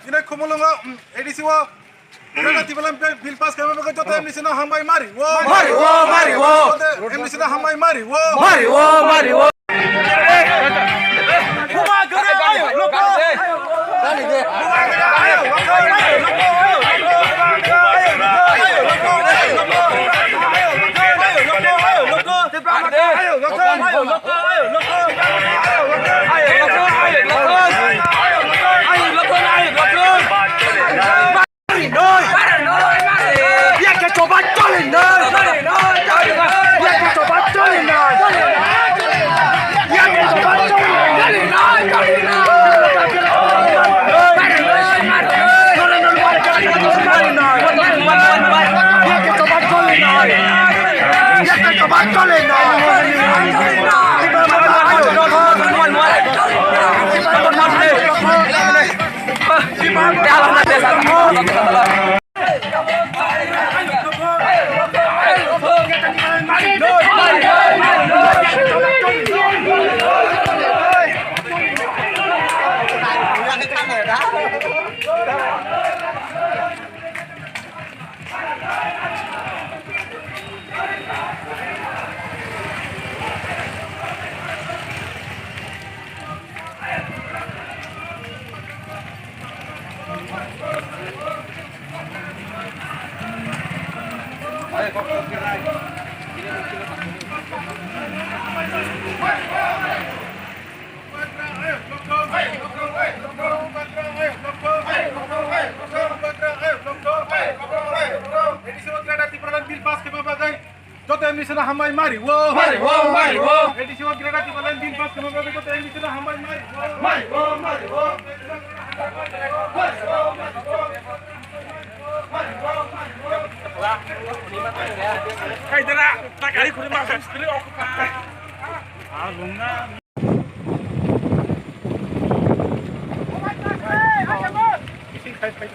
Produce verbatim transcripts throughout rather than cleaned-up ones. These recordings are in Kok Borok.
Chini Khumulwngo, mm, A D C o, Greater Tipraland Bill pass khaima bagwi joto M D C no hambai mari o. Mari o, mari o. Joto M D C no hambai mari o. Mari o, mari o. Joto M D C no hambai mari wo. Mari wo, mari wo. A D C o Greater Tipraland Bill pass khaima bagwi joto M D C no hambai mari wo. Mari wo, mari wo. Kaidera, ta gari khuri ma, khuri ok. Ah, lungna.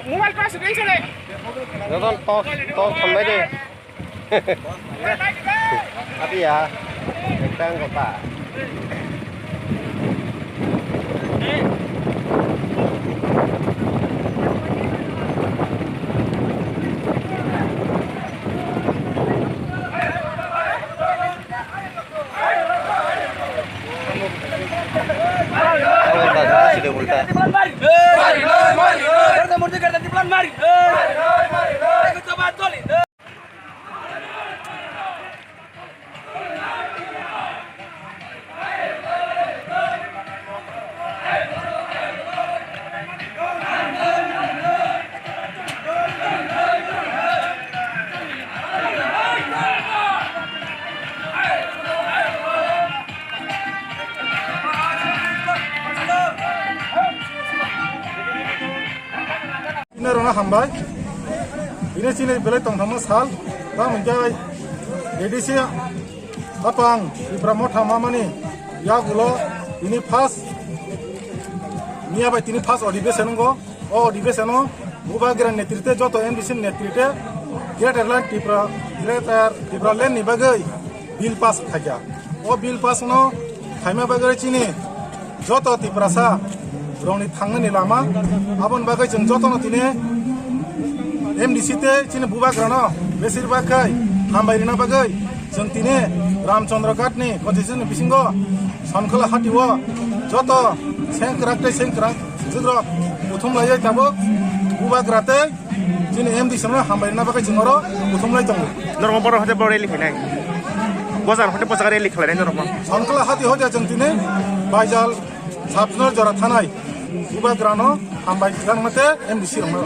Mobile pass ring sele. Joton tok, tok sambai de. Apiya, ekdang kota. Ulta, ulta. Ina rona hambai. Ina chini belai tongthokma sal. Tamo hwnkhe A D C apang Tipra Motha mamani yagulo tini first, miya bai tini first odibesen wngkha. O odibeseno Bubagra netrite joto M D C netrite Greater Land Tipra, Greater Tipraland ni bagwi bill pass khaikha. O bill pass no khaima bagwi chini joto Tiprasa rokni thangnani lama, aboni bagwi chwng jotono tini M D C tei chini Bubagrano besir bak khai hambai rina bagwi chwng tini Ramchandra Ghat ni constituency ni bisingo Sonkhola hati o joto sengkrak tei sengkrak Jwdrok kuthum laiwi tabuk Bubagra tei chini M D C no hambai rwna bagwi chwng oro kuthum lai tongo. Norok borok hwnkhe bo rally khainai. Bojar hwnkhe bojar rally khlainai norok bo. Sonkhola hati hoja chwng tini Baijal Sabjuna jora thanai Bubagra no hambai rwna tei M D C rok no.